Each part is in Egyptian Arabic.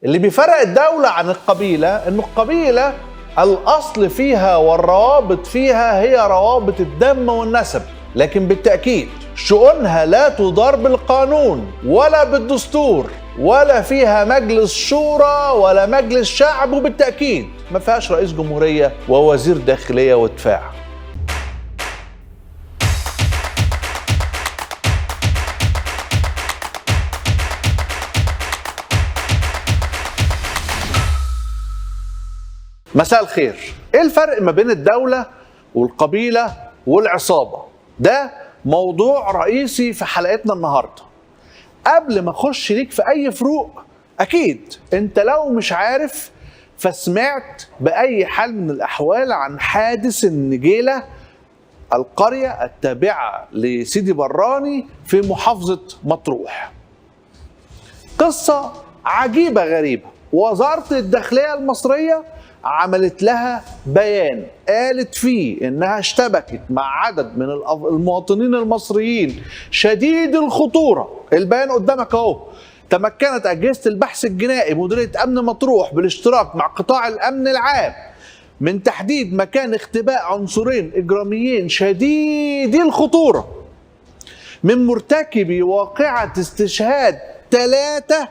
اللي بيفرق الدولة عن القبيلة إنه القبيلة الأصل فيها والروابط فيها هي روابط الدم والنسب، لكن بالتأكيد شؤونها لا تدار بالقانون ولا بالدستور، ولا فيها مجلس شورى ولا مجلس شعب، وبالتأكيد ما فيهاش رئيس جمهورية ووزير داخلية ودفاع. مساء الخير. ايه الفرق ما بين الدولة والقبيلة والعصابة؟ ده موضوع رئيسي في حلقتنا النهاردة. قبل ما اخش ليك في اي فروق، اكيد انت لو مش عارف فسمعت باي حال من الاحوال عن حادث النجيلة، القرية التابعة لسيدي براني في محافظة مطروح. قصة عجيبة غريبة. وزارة الداخلية المصرية عملت لها بيان قالت فيه انها اشتبكت مع عدد من المواطنين المصريين شديد الخطورة. البيان قدامك اهو. تمكنت اجهزة البحث الجنائي مديرية امن مطروح بالاشتراك مع قطاع الامن العام من تحديد مكان اختباء عنصرين اجراميين شديدي الخطورة من مرتكبي واقعة استشهاد 3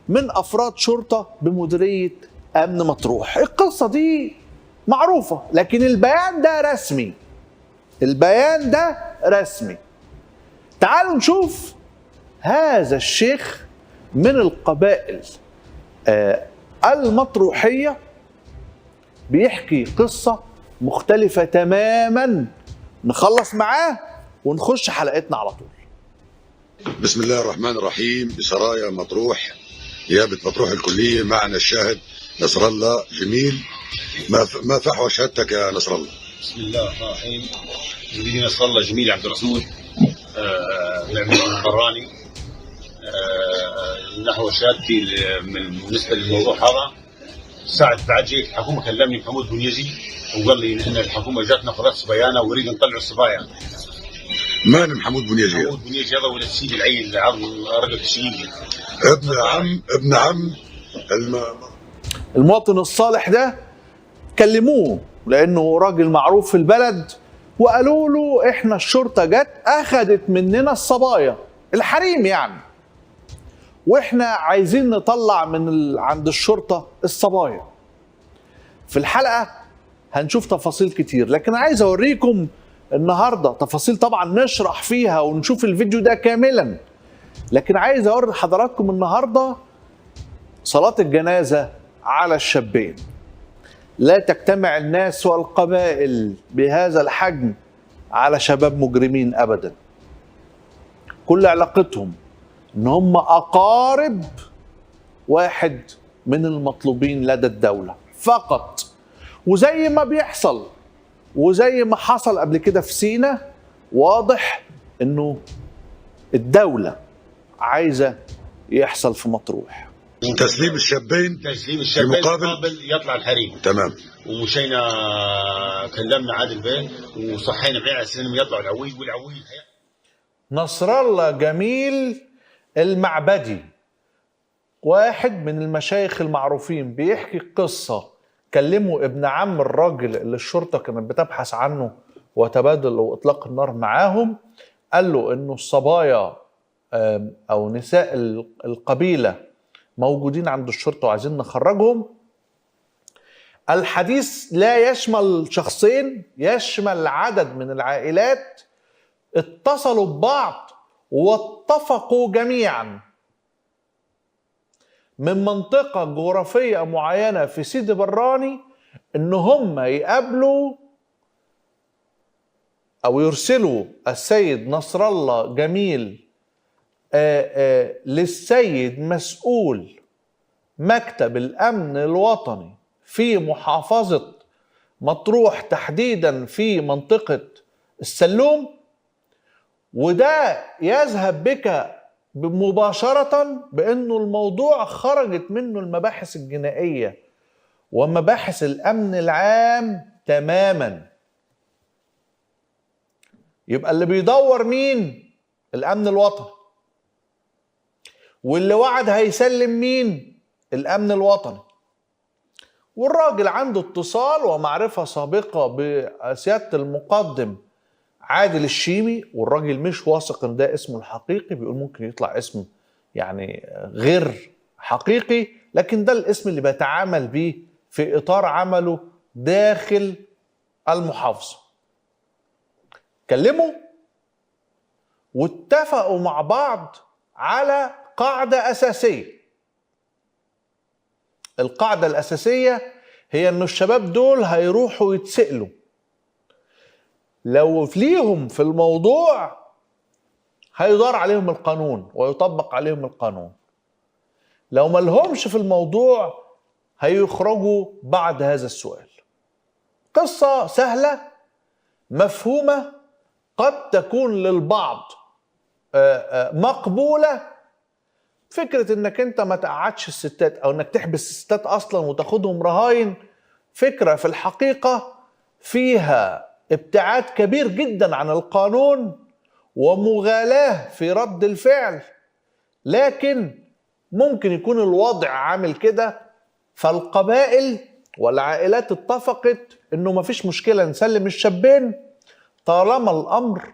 من افراد شرطة بمديرية امن مطروح. القصة دي معروفة، لكن البيان ده رسمي. البيان ده رسمي. تعالوا نشوف هذا الشيخ من القبائل المطروحية بيحكي قصة مختلفة تماما. نخلص معاه ونخش حلقتنا على طول. بسم الله الرحمن الرحيم. بسرايا مطروح، نيابة مطروح الكلية، معنا الشاهد نصر الله جميل. ما فحوى شهادتك يا نصر الله؟ بسم الله الرحمن الرحيم. زميلي نصر الله جميل عبد الرسول، من براني. نحو شهادتي بالنسبة للموضوع هذا، ساعة بعد جيت الحكومة كلمني محمود بنيزي وقال لي ان الحكومة جاتنا خذت صبيانه واريد نطلع الصبايا. من محمود بنيجي؟ محمود بنيجي هذا ولد سيدي العين، عضو رجل سيدي، ابن عم المواطن الصالح ده. كلموه لانه راجل معروف في البلد، وقالوا له احنا الشرطة جت اخذت مننا الصبايا، الحريم يعني، واحنا عايزين نطلع من عند الشرطة الصبايا. في الحلقة هنشوف تفاصيل كتير، لكن عايز اوريكم النهارده تفاصيل طبعا نشرح فيها ونشوف الفيديو ده كاملا، لكن عايز اوري حضراتكم النهارده صلاة الجنازة على الشابين. لا تجتمع الناس والقبائل بهذا الحجم على شباب مجرمين ابدا. كل علاقتهم ان هم اقارب واحد من المطلوبين لدى الدولة فقط. وزي ما بيحصل وزي ما حصل قبل كده في سينا، واضح انه الدولة عايزة يحصل في مطروح تسليم الشابين، تسليم الشابين مقابل يطلع الحريم. تمام. ومشينا كلمنا عادل بيه وصحينا معاه على انهم يطلعوا العويل، والعويل نصر الله جميل المعبدي، واحد من المشايخ المعروفين، بيحكي قصة. كلموا ابن عم الراجل اللي الشرطة كانت بتبحث عنه وتبادل واطلاق النار معاهم، قال له انه الصبايا او نساء القبيلة موجودين عند الشرطة وعايزين نخرجهم. الحديث لا يشمل شخصين، يشمل عدد من العائلات اتصلوا ببعض واتفقوا جميعا من منطقة جغرافية معينة في سيدي براني ان هم يقابلوا او يرسلوا السيد نصر الله جميل للسيد مسؤول مكتب الأمن الوطني في محافظة مطروح، تحديدا في منطقة السلوم. وده يذهب بك مباشرة بأنه الموضوع خرجت منه المباحث الجنائية ومباحث الأمن العام تماما. يبقى اللي بيدور مين؟ الأمن الوطني. واللي وعد هيسلم مين؟ الأمن الوطني، والراجل عنده اتصال ومعرفة سابقة بسيادة المقدم عادل الشيمي، والراجل مش واثق ان ده اسمه الحقيقي، بيقول ممكن يطلع اسم يعني غير حقيقي، لكن ده الاسم اللي بيتعامل بيه في إطار عمله داخل المحافظة. كلموا واتفقوا مع بعض على قاعدة أساسية. القاعدة الأساسية هي إنه الشباب دول هيروحوا يتسألوا، لو ليهم في الموضوع هيدار عليهم القانون ويطبق عليهم القانون، لو ما لهمش في الموضوع هيخرجوا بعد هذا السؤال. قصة سهلة مفهومة، قد تكون للبعض مقبولة. فكرة انك انت ما تقعدش الستات او انك تحبس الستات اصلا وتاخدهم رهاين، فكرة في الحقيقة فيها ابتعاد كبير جدا عن القانون ومغالاة في رد الفعل، لكن ممكن يكون الوضع عامل كده. فالقبائل والعائلات اتفقت انه مفيش مشكلة نسلم الشابين طالما الامر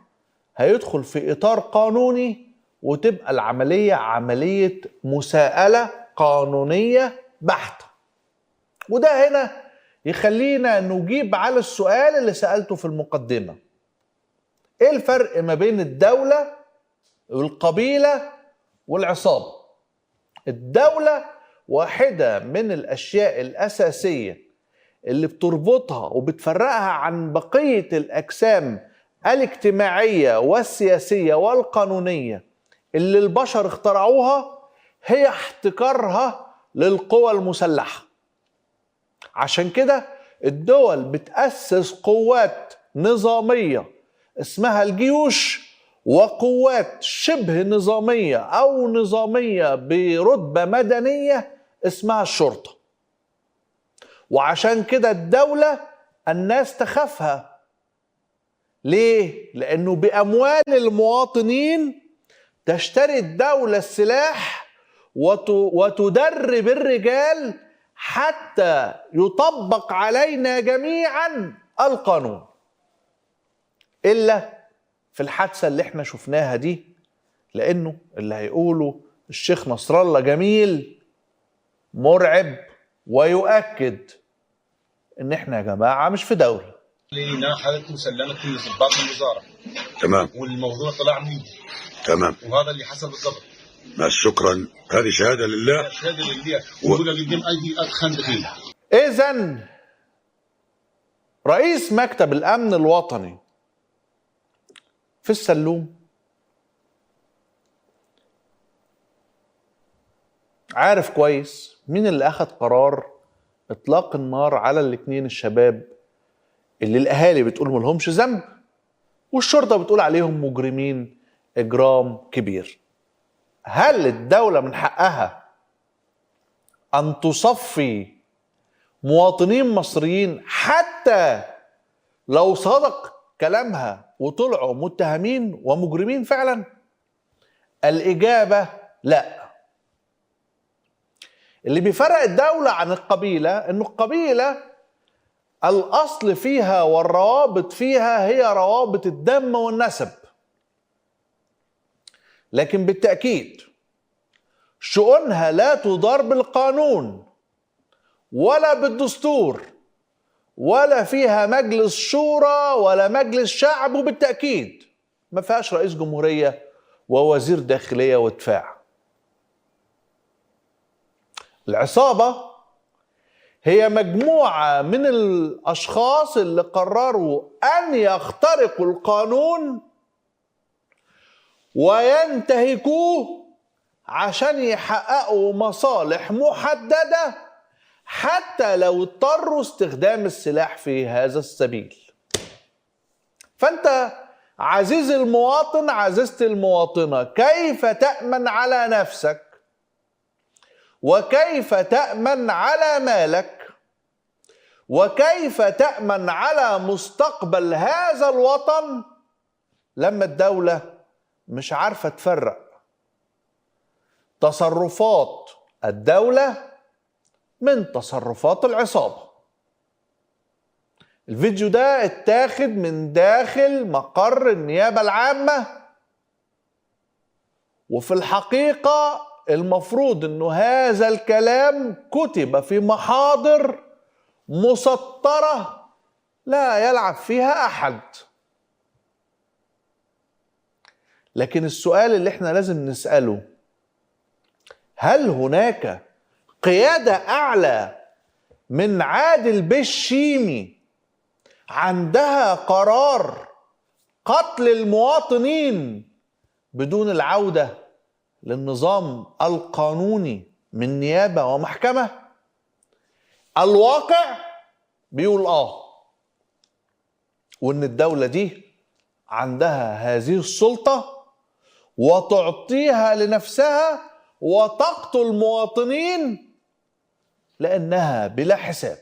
هيدخل في اطار قانوني وتبقى العملية عملية مساءلة قانونية بحتة. وده هنا يخلينا نجيب على السؤال اللي سألته في المقدمة: ايه الفرق ما بين الدولة والقبيلة والعصابة؟ الدولة واحدة من الأشياء الأساسية اللي بتربطها وبتفرقها عن بقية الأجسام الاجتماعية والسياسية والقانونية اللي البشر اخترعوها هي احتكارها للقوى المسلحة. عشان كده الدول بتأسس قوات نظامية اسمها الجيوش، وقوات شبه نظامية أو نظامية برتبة مدنية اسمها الشرطة. وعشان كده الدولة الناس تخافها. ليه؟ لأنه بأموال المواطنين تشتري الدولة السلاح وتدرب الرجال حتى يطبق علينا جميعا القانون. إلا في الحادثة اللي احنا شفناها دي، لأنه اللي هيقوله الشيخ نصر الله جميل مرعب ويؤكد ان احنا يا جماعة مش في دولة. لنا حالة وسلمت لضباط الوزارة. تمام. والموضوع طلع مني. تمام. وهذا اللي حصل بالضبط. ماشي، شكرا. هذه شهادة لله. شهادة لله. وقول قدام ايدي ادخن دخيل. إذا رئيس مكتب الأمن الوطني في السلوم عارف كويس مين اللي أخذ قرار إطلاق النار على الاثنين الشباب اللي الأهالي بتقول ملهمش ذنب والشرطة بتقول عليهم مجرمين إجرام كبير. هل الدولة من حقها أن تصفي مواطنين مصريين حتى لو صدق كلامها وطلعوا متهمين ومجرمين فعلا؟ الإجابة لا. اللي بيفرق الدولة عن القبيلة إنه القبيلة الأصل فيها والروابط فيها هي روابط الدم والنسب، لكن بالتأكيد شؤونها لا تدار بالقانون ولا بالدستور، ولا فيها مجلس شورى ولا مجلس شعب، وبالتأكيد ما فيهاش رئيس جمهورية ووزير داخلية ودفاع. العصابة هي مجموعة من الأشخاص اللي قرروا أن يخترقوا القانون وينتهكوه عشان يحققوا مصالح محددة، حتى لو اضطروا استخدام السلاح في هذا السبيل. فأنت عزيز المواطن، عزيزتي المواطنة، كيف تأمن على نفسك وكيف تأمن على مالك وكيف تأمن على مستقبل هذا الوطن لما الدولة مش عارفة تفرق تصرفات الدولة من تصرفات العصابة. الفيديو ده اتاخد من داخل مقر النيابة العامة، وفي الحقيقة المفروض انه هذا الكلام كتب في محاضر مسطرة لا يلعب فيها أحد. لكن السؤال اللي احنا لازم نسأله، هل هناك قيادة أعلى من عادل بالشيمي عندها قرار قتل المواطنين بدون العودة للنظام القانوني من نيابة ومحكمة؟ الواقع بيقول وإن الدولة دي عندها هذه السلطة وتعطيها لنفسها وتقتل مواطنين لأنها بلا حساب.